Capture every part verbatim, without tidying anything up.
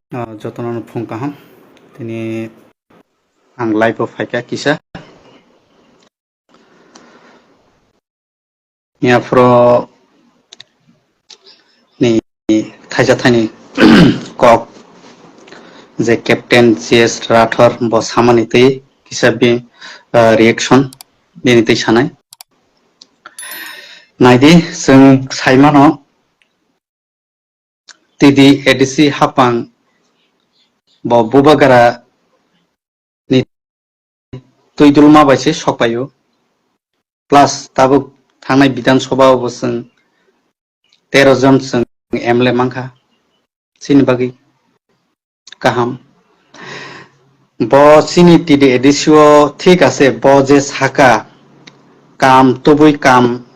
Ah, jotono phung kaham. Tini ang live o phaikha kisa. Yaphro ni thaisa thaini kok je Captain J S Rathore bo samani twi kisa bi, ah, reaction bini twi sanai. Naidi, chwng saimano T D A D C hapang bo Bubagra ni twi dulma bai se sokpaio. Plus tabuk thangnai Bidhan Sabha o bo chwng tero jon chwng M L A mankha. Chini bagwi kaham. Bo chini T D A D C o thik ase, bo je saka kam tubui kam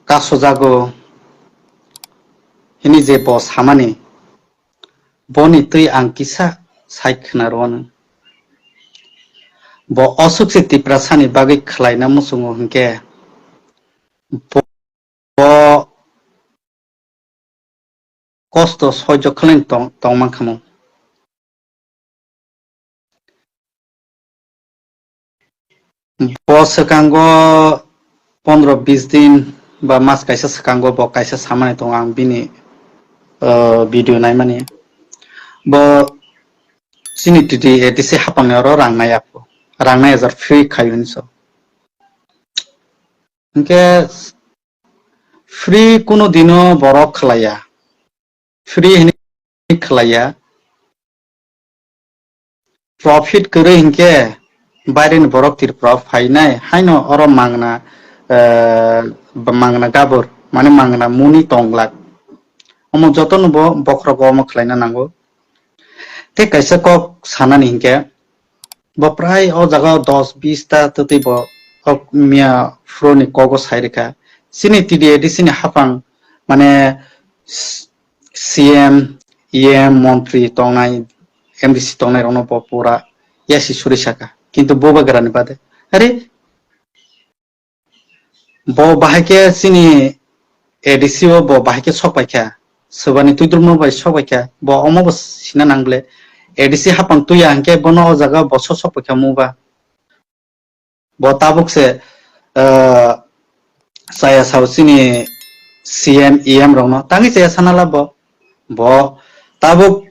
kasojago hini je bo samani, boni twi ang kisa sai khna rwno. Bo osuk se Tiprasani bagwi khlaina muchungo hinkhe bo, bo kosto soijo khlai tong, tong mankha mo. Bo swkango pondro bis din ba mas kaisa swkango bo kaisa samani tongo, ang bini, uh, video naimani. Bo chini T D A D C hapangni oro rang nai aphu. Rang nai hajar free khayo hinwi so. Hinkhe free kuno dino borok khlaiya. Free hinwi khlaiya. Profit kwrwi hinkhe baireni borok Tripura o phainai, haino oro mangna, eh, mangna gabur, mane mangna muni tonglak. Omo jotono bo bokhorogo omo khlaina nango. Tei kaisa kok sanani hinkhe, bo prai o jaga o dos bis ta twtwi bo kok miya phuruni kogo sai rwkha. Chini T D A D C ni hapang, mane, C M, E M, montri tongnai, M D C tongnai rokno bo pura yasi suri saka. Kintu Bubagrani bade. Are, bo bahai khe chini A D C o bo bahai khe sok paikha. Swbani twidrumno bai sok paikha. Bo omo bo sina nang ble. A D C hapang tuya hinkhe bono o jaga bo sok sok paikha muba. Bo tabuk se, ah, chaya sao chini C M, E M rokno. Tangwi chaya sana la bo. Bo tabuk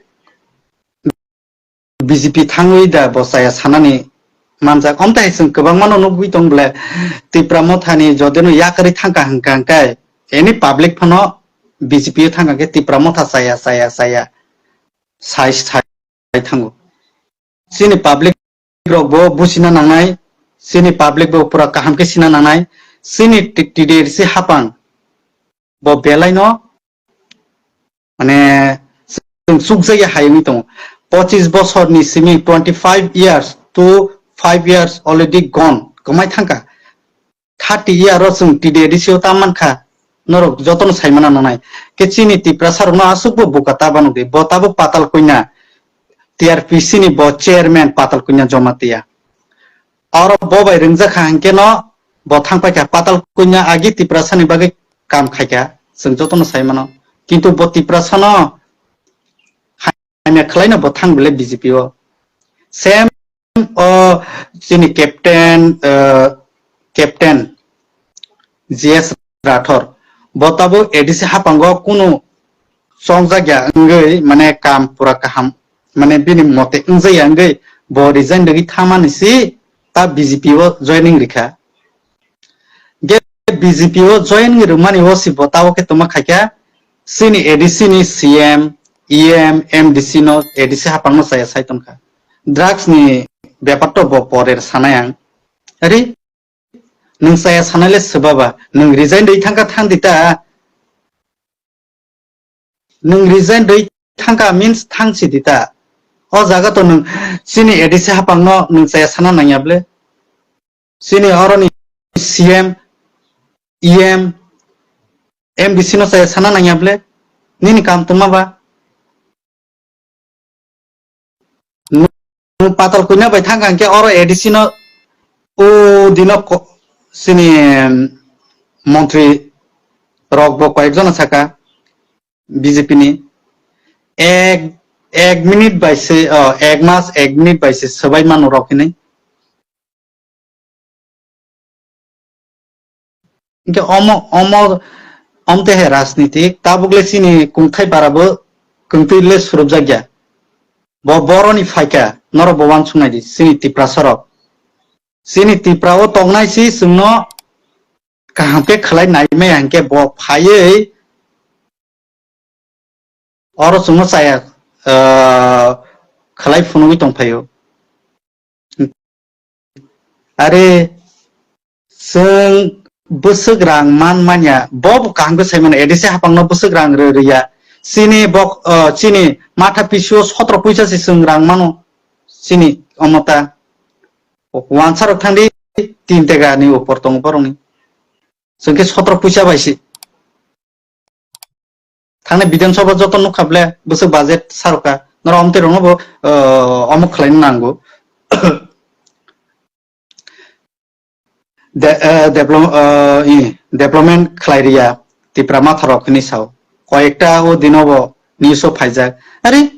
B J P thangwi da bo chaya sanani manjak. Omtai chwng kwbangmano nugwi tong ble Tipra Mothani jodeno yakarwi thangkha hwnkha hwnkhe any public phano B J P o thangkha khe Tipra Motha chaya, chaya, chaya. Sai, sai thango. Chini public rok bo buchina nangnai, chini public bo pura kaham khe sina nangnai, chini T-, T D A D C hapang bo belai no, mane, chwng chukjaya hai wngwi tongo. Pochis bosor ni simi, twenty five years to five years already gone, kwmai thangkha. Thirty year o chwng T D A D C o ta mankha, norok jotono saimana nanai. Khe chini Tiprasa rokno aswkbo buka ta banokdi, bo tabuk Patal Kanya, T R P C ni bo chairman Patal Kanya Jamatia. Oro bo bai rwngjakha hinkhe no bo thangpaikha Patal Kanya agi Tiprasa ni bagwi kam khaikha, chwng jotono saimano. Kintu bo Tiprasa no hamya khwlaino bo thang belai B J P o. Same o chini captain, eh, captain G S Rathore. Bo tabuk A D C hapango kunu chongjak ya wngwi, mane, kam pura kaham, mane, bini mote wngjak ya wngwi bo resign rwgwi thamani si ta B J P o joining rikha. Ge B J P o join rwmani o si bo tabuk khe tongma khaikha, chini A D C ni C M, E M, M D C no, A D C hapang no chaya sai tongkha. Drugs ni bepar to bo porer sanai ang. Ari, nwng chaya sanai le swbaba, nwng resign rwi thangkha thang di ta. Nwng resign rwi thangkha means thangsi di ta. O jaga to nwng chini A D C hapang no nwng chaya sana nangya ble. Chini oroni C M, E M, M D C no chaya sana nangya ble. Nini kam tongma ba. Nwng Patal Kanya bai thangkha hwnkhe oro A D C no o dino ko-, chini, em, montri rok bo koyek jona saka B J P ni. Ek, Ek minute bai se, o, ek mas, ek minute bai se swbai mano rok hinwi. Hinkhe omo, omo, omte he rajnitik, tabuk le chini kungthai para bo kwngtwi le surupjak ya. Bo boroni phaikha, norok bo uansuk nai di, chini Tiprasa rok. Chini Tipra o tongnai si chwngno kaham khe khlai nai maya hinkhe bo phaiwi oro chwngno chaya, ah, khlai phunugwi tong phaio. Are chwng bwswk rang man manya, bo bo kaham khe sai mano, A D C hapangno bwswk rang rw rwya. Chini bok, ah, chini matha pisio sotro puisa se chwng rang mano, chini omota. Wansarok thangdi tin tega ni upor tongo borokni. Chwng khe sotro puisa bai se. Thangni Bidhan Sabha joto nukha ble, bwswk budget sarokha. Norok omtwi rokno bo, ah, omo khlaina nango. De-, ah, develop-, ah, i, development khlai riya, Tipra matharok hinwi sao. Koyekta o dino bo news o phaijak. Are,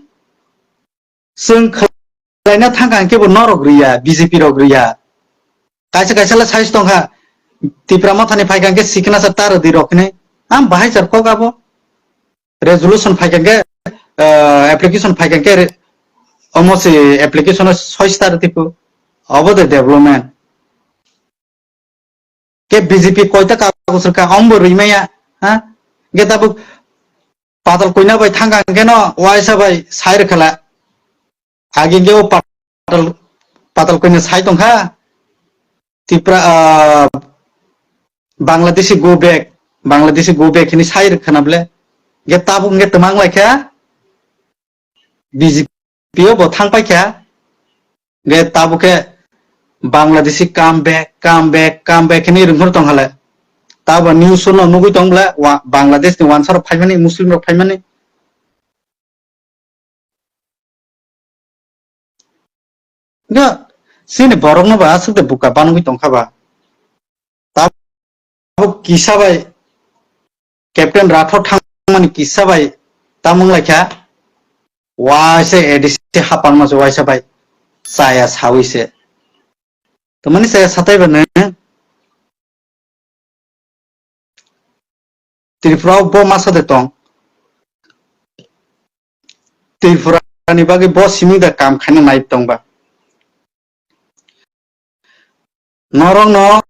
chwng khlaina thangkha hinkhe bo norok riya, B J P rok riya. Kaisa kaisa le size tongkha, Tipra mothani phaikha hinkhe sikna sa tar di rok hinwi. Am bahai sar kok abo. Resolution phaikha hinkhe, ah, application phaikha hinkhe re-, omo se application o soi star tipo. Obo de development. Ke B J P koita kago sirka, ombo rimaya, ha? Ge tabuk patal koina bai thangkha hinkhe no, waisa bai sai rwkhala. Agi ge o patal, patal koina sai tongkha. Tipra, ah, Bangladeshi go back, Bangladeshi go back hini sai rwkha na ble. Ge tabuk ge twmang laikha. B J P o bo thang paikha, ge tabuk khe Bangladeshi come back, come back, come back hinwi rwngphuru tong hale. Tabo news no nugwi tong bla, wa-, Bangladesh ni wansarok phaimani, Muslim rok phaimani. Ga, chini borok no ba aswk de buka banugwi tongkha ba. Tabuk kisa bai Captain Rathod thangmani kisa bai tamung laikha, waisa A D C hapang no se waisa bai chaya sawi se. Tamani chaya satai ba nw? Tripura o bo masa de tong. Tripura ni bagwi bo simi da kam khaina nai tong ba. Norok no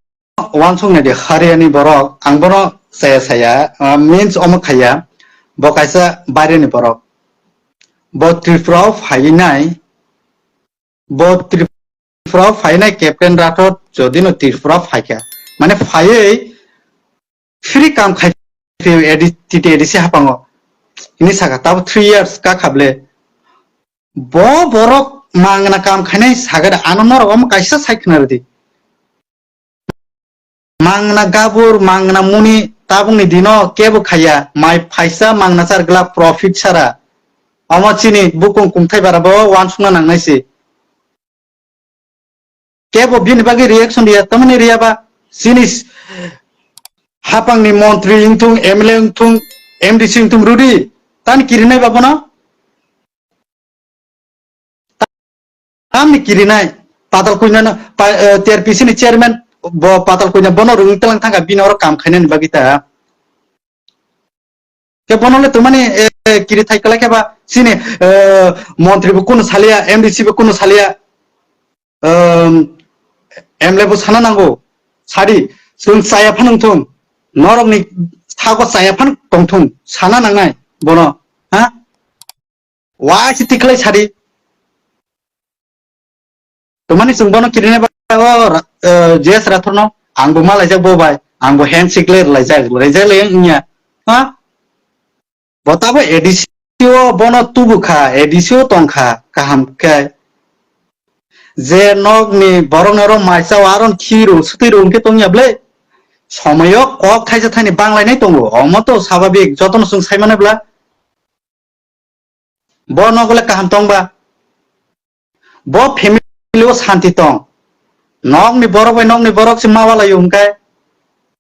wansuk nai di, Haryani borok, ang bono saya saya, ah, means omo khaya, bo kaisa baire ni borok. Bo Tripura o phai nai, bo Tripura o phai nai Captain Rathod jodi no Tripura o phai kha. Mane phaiwi free kam khai phaiwi A D, T T A D C hapango. Ini saka tabo three years ka khable. Bo borok mangna kam khainai sagada ano norok omo kaisa sai khna rwdi. Mangna gabur, mangna muni tabukni dino kebo khaya, mai phaisa mangna char glak profit sara. Omo chini bukung kungthai bara bo wansukna nangnai se. Kebo bini bagwi reaction riya, tamani riya ba, chini s-, hapangni montri wngthung, M L A wngthung, M D C wngthung rudi, tani kirinai ba bono? Tamni kirinai, patal koina no, pa-, eh, T R P C ni chairman bo patal koina bono rwng telang thangkha bini oro kam khainani bagwi ta. Khe bono le tumani, eh, kiri thai kwlai khe ba chini, eh, montri bo kunu saliya, M D C bo kunu saliya, ehm, M L A bo sana nango, sadi, chwng chaya phano wngthung, norokni thago chaya phano tongthung, sana nangnai bono, ha? Waisa tikhlai sadi. Tumani chwng bono kirinai ba, o, ra-, eh, J S Rathorno, angbo malaijak bo bai, angbo handshake le rwlaijak, rwlaijak le wngya. Ha? Bo tabo A D C o bono tubu kha, A D C o tong kha, kaham khe. Je nokni borok norok maisa o aron khi rw, sutwi rw hwnkhe tongya ble. Somoyo kok thaisa thaini banglainai tongo. Omo to sababik, jotono chwng sai mano bla. Bo nogo le kaham tong ba? Bo family o santi tong. Nokni borok bai nokni borok se ma walaio hwnkhe.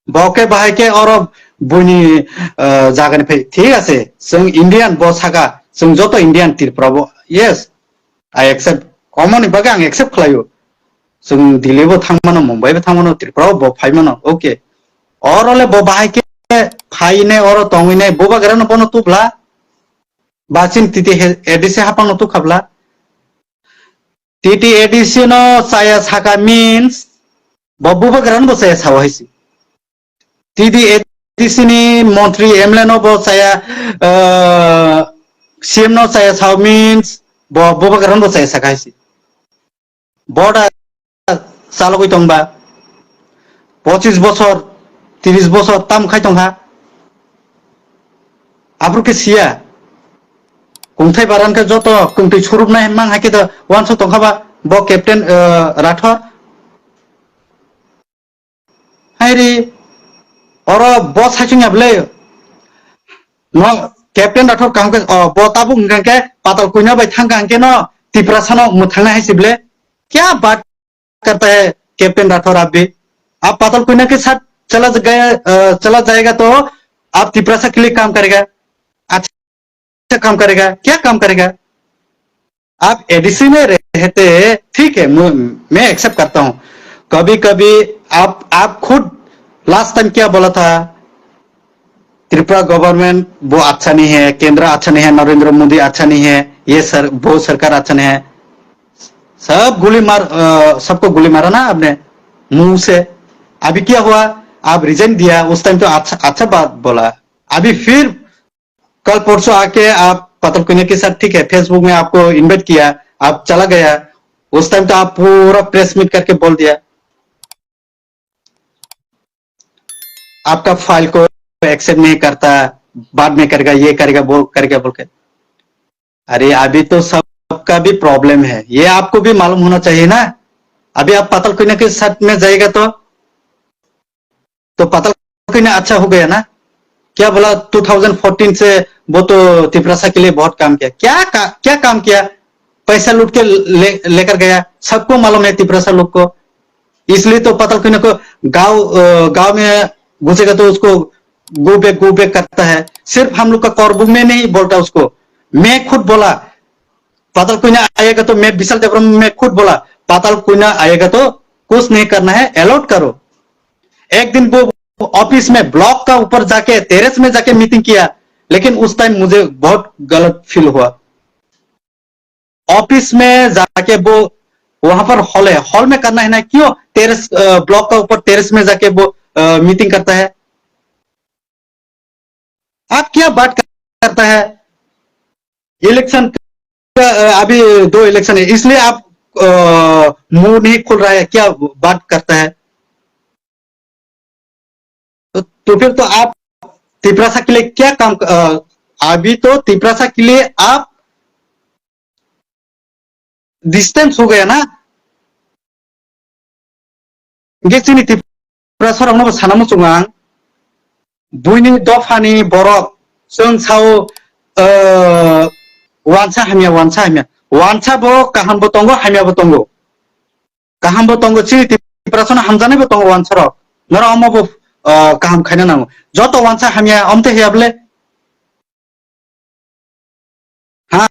Bo khe bahai khe oro buini, eh, jagani phai. Thik ase, chwng Indian bo saka, chwng joto Indian Tripura bo. Yes, I accept. Omo ni bagwi ang accept khlaio. Chwng Delhi bo thang mano, Mumbai bo thang mano, Tripura bo phai mano. Okay. Oro le bo bahai khe phai ne, oro tongwi ne, bo bagra no bono tubla. Ba chini T T A D C hapang no tukhabla. T T A D C no chaya saka means bo bubagrano bo chaya sao hai si. T T A D C ni montri M L A no bo chaya, ah, C M no chaya sao means bo bubagrano bo chaya saka hai si. Bo da chalogwi tongba, pochis bosor, tris bosor tam khai tongkha. Aphuru khe siya. Kungthai baran khe joto kungtwi surupnai mang hai khe to uansuk tongkha ba bo Captain, eh, Rathor. Hai ri, oro bo saichung ya bwle. No, Captain Rathor kaham khe, oh, bo tabuk hwnkha khe Patal Kuina bai thangkha hwnkhe no Tiprasa no mwthangna hai si bwle. Kya baat karta hai Captain Rathor aap bhi? Aap Patal Kuina ke saath chala gaya, eh, chala jayega to aap Tiprasa ke liye kaam karega. Acha अच्छा काम करेगा, क्या काम करेगा? आप एडीसी में रहते, ठीक है, मु-, मैं एक्सेप्ट करता हूँ। कभी-कभी आप, आप खुद लास्ट टाइम क्या बोला था? त्रिपुरा गवर्नमेंट वो अच्छा नहीं है, केंद्र अच्छा नहीं है, नरेंद्र मोदी अच्छा नहीं है, ये सर, वो सरकार अच्छा नहीं है। सब गोली मार, अ, सबको गोली मारा ना आपने मुंह से। अभी क्या हुआ? आप रिजाइन दिया, उस टाइम तो अच्छा, अच्छा बात बोला। अभी फिर कल परसों आके आप पातल कुइना के साथ, ठीक है, फेसबुक में आपको इनवाइट किया, आप चला गया, उस टाइम तो आप पूरा प्रेस मीट करके बोल दिया, आपका फाइल को एक्सेप्ट नहीं करता, बाद में करेगा, ये करेगा, वो करेगा बोल के। अरे, अभी तो सबका भी प्रॉब्लम है, ये आपको भी मालूम होना चाहिए ना। अभी आप पातल कुइना के साथ में जाएगा तो तो पातल कुइना अच्छा हो गया ना? क्या बोला, टू थाउजेंड फ़ोर्टीन से वो तो तिपरासा के लिए बहुत काम किया। क्या का-, क्या काम किया? पैसा लूट के ले-, लेकर गया। सबको मालूम है तिपरासा लोग को। इसलिए तो पातल कुइना को गांव, अ, गांव में घुसेगा तो उसको गो बैक, गो बैक करता है। सिर्फ हम लोग का कोरबुक में नहीं बोलता उसको, मैं खुद बोला, पातल कुइना आएगा तो मैं विशाल देवरम में खुद बोला, पातल कुइना आएगा तो कुछ नहीं करना है, अलॉट करो। एक दिन वो ऑफिस में ब्लॉक का ऊपर जाके, टेरेस में जाके मीटिंग किया, लेकिन उस टाइम मुझे बहुत गलत फील हुआ। ऑफिस में जाके वो वहां पर हॉल है, हॉल में करना है ना, क्यों टेरेस, अ, ब्लॉक का ऊपर टेरेस में जाके वो, अ, मीटिंग करता है? आप क्या बात करता है? इलेक्शन का, अ, अभी दो इलेक्शन है, इसलिए आप, अ, मुंह नहीं खोल रहा है, क्या बात करता है? तो, तो फिर तो आप तिपरासा के लिए क्या काम, अ, अभी तो तिपरासा के लिए आप डिस्टेंस हो गया ना। Hingke chini Tiprasa rokno bo sana muchungo ang, buini dophani borok chwng sao, eh, wansa hamya, wansa hamya, wansa bo kaham bo tongo, hamya bo tongo, kaham bo tongo, chini Tiprasa no hamjanai bo tongo wansa rok, norok omo bo, eh, kaham khaina nango, joto wansa hamya omte hiya bole. Ha,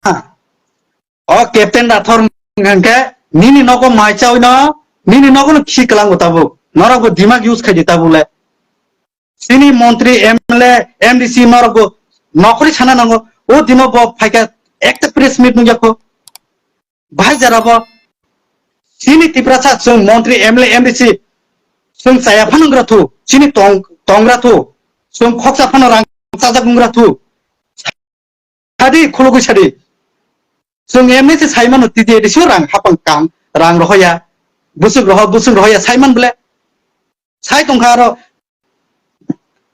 ha. O Captain Rathor hwnkhe nini nogo mai chawi no, nini nogo no khi kwlango tabuk. Norok bo dimag use khaidi tabuk le. Chini montri, M L A, M D C norok bo nokhori sana nango. O dino bo phaikha ekta press meet nungya kho. Bahai jara bo. Chini Tiprasa chwng montri, M L A, M D C chwng chaya phano wngrathu. Chini tong, tongra thu. Chwng khoksa phano rang chajak wngrathu. Sadi, khulugwi sadi. Chwng emni se sai mano, T T A D C o rang hapang kang, rang rohoya, bwswk roho, bwswk rohoya, sai man bole. Sai tongkha aro,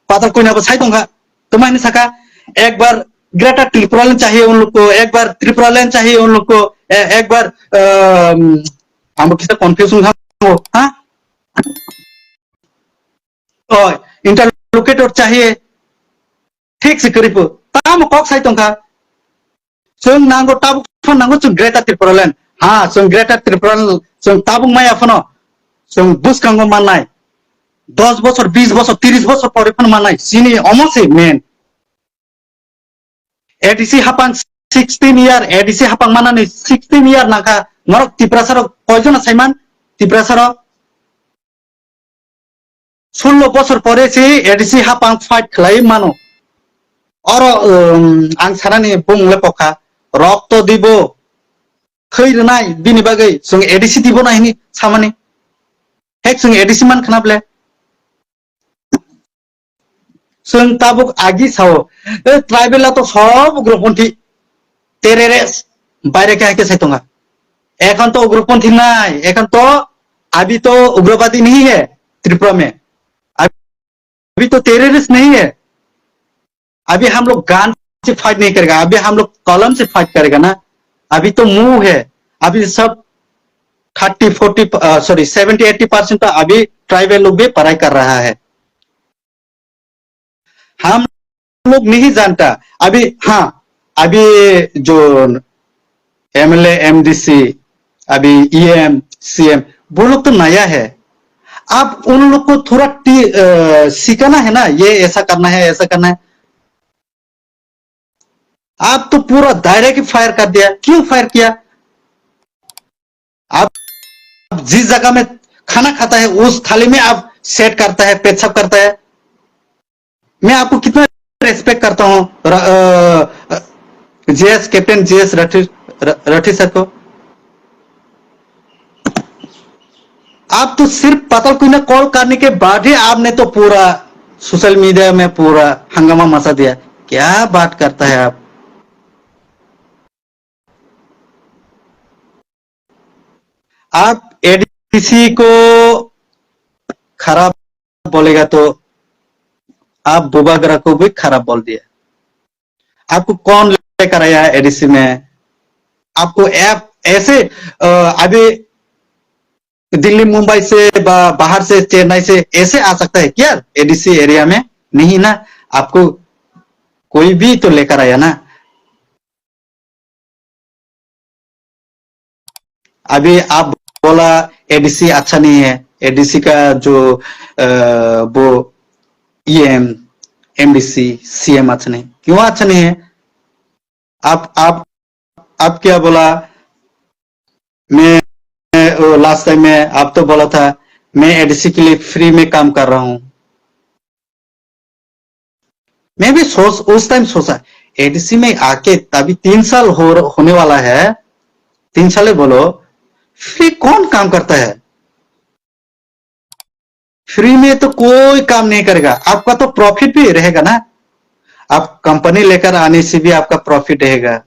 Patal Koina bo sai tongkha. Twmani saka, "Ekbar Greater Tipraland chahiye un log ko, ekbar Tipraland chahiye un log ko, e-, ekbar," um, ang bo kisa confuse wngkha, ha? Oh, interlocutor chahiye. Thik se kwrwi phu. Tamo kok sai tongkha. Chwng nango tabuk phano nango chwng Greater Tipraland. Ha, chwng Greater Tipraland, chwng tabuk maya phano. Chwng bwskango mannai. Dos bosor, bis bosor, tris bosor pore phano mannai. Chini omo se main. A D C hapang sixteen year A D C hapang manani sixteen year nangkha, norok Tiprasa rok koijon saiman? Tiprasa rok sullo bosor pore se A D C hapang fight khlai mano. Oro, um, ang sanani bung le pokha, rokto dibo, khoi rwnai bini bagwi, chwng A D C dibo na hini samani. Hek chwng A D C man khna ble. Chwng tabuk agi sao, e, tribal a to sob ugroponthi, terrorist, baire khe hai khe sai tonga. Ekhon to ugroponthi nai, ekhon to abhi to ugrobadi nahi hai Tripura mein. Abhi to terrorist nahi hai. अभी हम लोग गन से फाइट नहीं करेगा, अभी हम लोग कलम से फाइट करेगा ना। अभी तो मुंह है, अभी सब thirty forty, sorry, seventy eighty percent तो अभी ट्राइबल लोग भी पढ़ाई कर रहा है। हम लोग नहीं जानता अभी। हाँ, अभी जो एमएलए, एमडीसी, अभी ईएम, सीएम, वो लोग तो नया है। आप उन लोग को थोड़ा टी-, अ, सिखाना है ना, ये ऐसा करना है, ऐसा करना है। आप तो पूरा दायरे की फायर कर दिया। क्यों फायर किया? आप जिस जगह में खाना खाता है, उस थाली में आप सेट करता है, पेशाब करता है। मैं आपको कितना रेस्पेक्ट करता हूँ, र-, अ, अ, जीएस, कैप्टन जीएस राठी, र-, राठी सर को। आप तो सिर्फ पाताल कुइना कॉल करने के बाद ही आपने तो पूरा सोशल मीडिया में पूरा हंगामा मचा दिया। क्या बात करता है आप? आप एडीसी को खराब बोलेगा तो आप बुबागरा को भी खराब बोल दिया। आपको कौन लेकर आया एडीसी में? आपको ऐप ऐसे, अ, अभी दिल्ली, मुंबई से बा-, बाहर से, चेन्नई से ऐसे आ सकता है क्या एडीसी एरिया में? नहीं ना, आपको कोई भी तो लेकर आया ना। अभी आप बोला एडीसी अच्छा नहीं है, एडीसी का जो, अ, वो ईएम, एमडीसी, सीएम अच्छा नहीं, क्यों अच्छा नहीं है? आप, आप, आप क्या बोला? मैं, मैं, वो लास्ट टाइम में आप तो बोला था, मैं एडीसी के लिए फ्री में काम कर रहा हूँ। मैं भी सोच, उस टाइम सोचा, एडीसी में आके अभी तीन साल हो, होने वाला है, तीन साल है बोलो, फ्री कौन काम करता है? फ्री में तो कोई काम नहीं करेगा, आपका तो प्रॉफिट भी रहेगा ना। आप कंपनी लेकर आने से भी आपका प्रॉफिट रहेगा,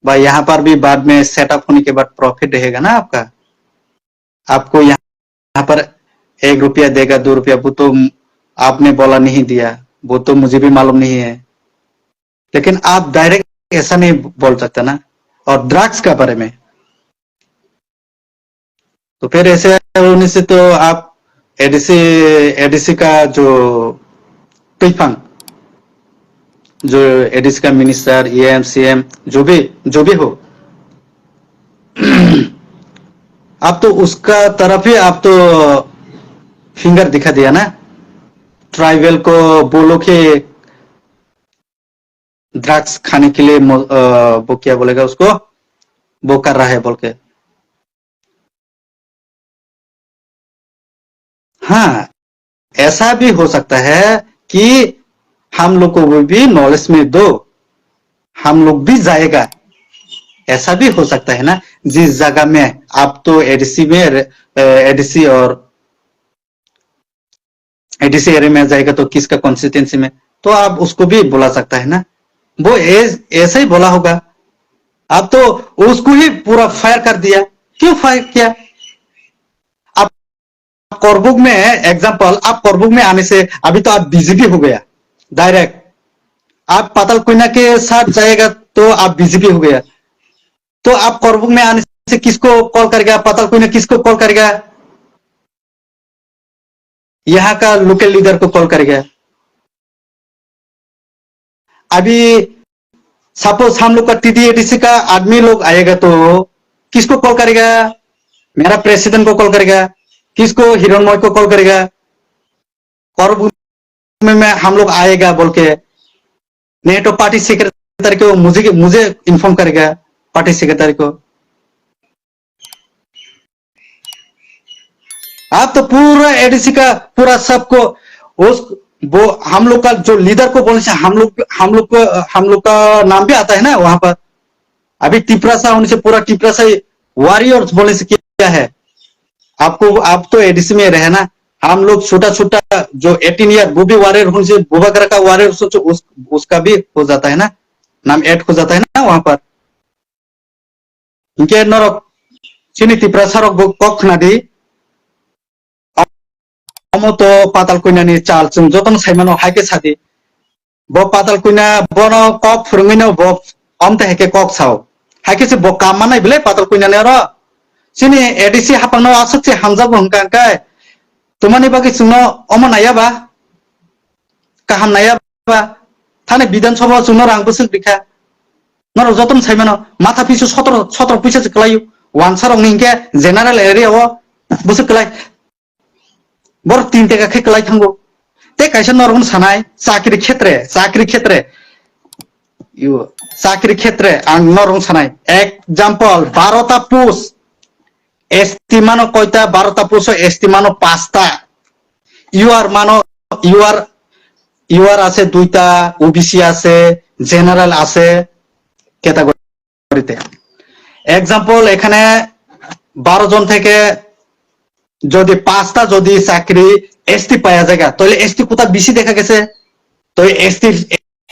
भाई, यहाँ पर भी बाद में सेटअप होने के बाद प्रॉफिट रहेगा ना आपका। आपको यहाँ पर एक रुपया देगा, दो रुपया, वो तो आपने बोला नहीं दिया, वो तो मुझे भी मालूम नहीं है। लेकिन आप डायरेक्ट ऐसा नहीं बोल सकता ना। और ड्रग्स का बारे में, तो फिर ऐसे होने से तो आप एडीसी, एडीसी का जो तुइफांग, जो एडीसी का मिनिस्टर, ईएम, सीएम, जो भी, जो भी हो, आप तो उसका तरफ ही आप तो फिंगर दिखा दिया ना। ट्राइबल को बोलो कि ड्रग्स खाने के लिए मो-, अ, वो क्या बोलेगा उसको, वो कर रहा है बोल के। हाँ, ऐसा भी हो सकता है कि हम लोग को वो भी नॉलेज में दो, हम लोग भी जाएगा। ऐसा भी हो सकता है ना, जिस जगह में आप तो एडीसी में, अ, एडीसी और एडीसी एरिया में जाएगा तो किसका कॉन्स्टिट्यूएंसी में, तो आप उसको भी बुला सकता है ना। वो ऐस-, ऐसा ही बोला होगा। आप तो उसको ही पूरा फायर कर दिया। क्यों फायर किया? आप करबुक में, एग्जांपल, आप करबुक में आने से अभी तो आप बीजेपी हो गया डायरेक्ट। आप पाताल कोयना के साथ जाएगा तो आप बीजेपी हो गया। तो आप करबुक में आने से किसको कॉल करेगा? पाताल कोयना किसको कॉल करेगा? यहाँ का लोकल लीडर को कॉल करेगा। अभी सपोज हम लोग का टीडीएडीसी का आदमी लोग आएगा तो किसको कॉल करेगा? मेरा प्रेसिडेंट को कॉल करेगा, किसको, हिरणमय को कॉल करेगा? और में, में हम लोग आएगा बोल के, नहीं तो पार्टी सेक्रेटरी सेक्रेटरी को मुझे मुझे इन्फॉर्म करेगा, पार्टी सेक्रेटरी को। आप तो पूरा एडीसी का पूरा सबको उस वो हम लोग का जो लीडर को बोलने से हम लोग हम लोग को हम लोग का नाम भी आता है ना वहां पर। अभी टिप्रासा होने से पूरा टिप्रासा वॉरियर्स बोलने से क्या है? आपको आप तो एडीसी में रहे ना। हम लोग छोटा छोटा जो एटीन ईयर वो भी वॉरियर होने से बुबागरा का वॉरियर सोचो उस, उसका भी हो जाता है ना, नाम ऐड हो जाता है ना वहां पर। Hinkhe norok chini Tiprasa rok bo kok khna di. Omo to Patal Koinani chal chwng jotono saimano hai khe sadi. Bo Patal Koina bono kok phwrwngwi no bo omte hai khe kok sao. Hai khe se bo kam manai bwle Patal Koinani oro. Chini A D C hapang no aswk se hamjago hwnkha hwnkhe. Tumani bagwi chwngno omo naiya ba? Kaham naiya ba? Thani Bidhan Sabha o chwngno rang bwswk rikha. Norok jotono sai mano, matha pisu sotoro, sotoro puisa se kwlaio. Wansa rokni hinkhe general area o bwswk kwlai. Borok tin taka khe kwlai thango. Tei kaisa norokno sanai, chakri khetre, chakri khetre. Yo, chakri khetre ang norokno sanai. Example, barota post. S T mano koita? Barota post o S T mano pasta. U R mano, U R, U R ase duita, O B C ase, general ase, category te. Example, এখানে বারো জন থেকে যদি পাঁচটা যদি চাকরি এসটি পাওয়া যায়, তাহলে এসটি কোটা বেশি দেখা গেছে। তো এসটি,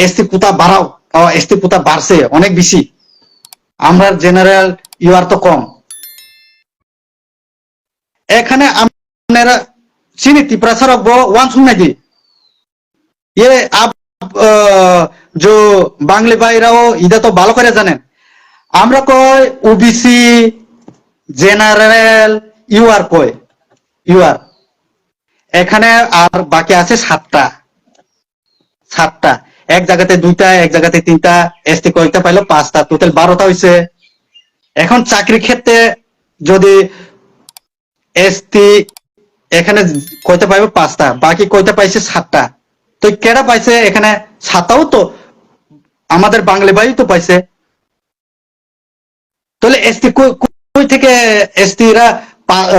এসটি কোটা বাড়াও, ও, এসটি কোটা বাড়ছে অনেক বেশি। আমরা জেনারেল ইউআর তো কম। এখানে আপনারা চিনি তিপ্রাসারক বো ওয়ান শুনাই দি। ये आप, अ, जो বাঙালি ভাইরাও এটা তো ভালো করে জানেন। আমরা কই ওবিসি, জেনারেল, ইউআর কই, ইউআর। এখানে আর বাকি আছে সাতটা, সাতটা। এক জায়গাতে দুইটা, এক জায়গাতে তিনটা, এসটি কয়েকটা পাইলো পাঁচটা, টোটাল বারোটা হইছে। এখন চাকরি ক্ষেত্রে যদি এসটি এখানে কয়টা পাইবো? পাঁচটা। বাকি কয়টা পাইছে? সাতটা। তো কেডা পাইছে এখানে? সাতটাও তো আমাদের বাঙালি ভাই তো পাইছে। তাহলে এসটি কই, কই থেকে এসটিরা পা-,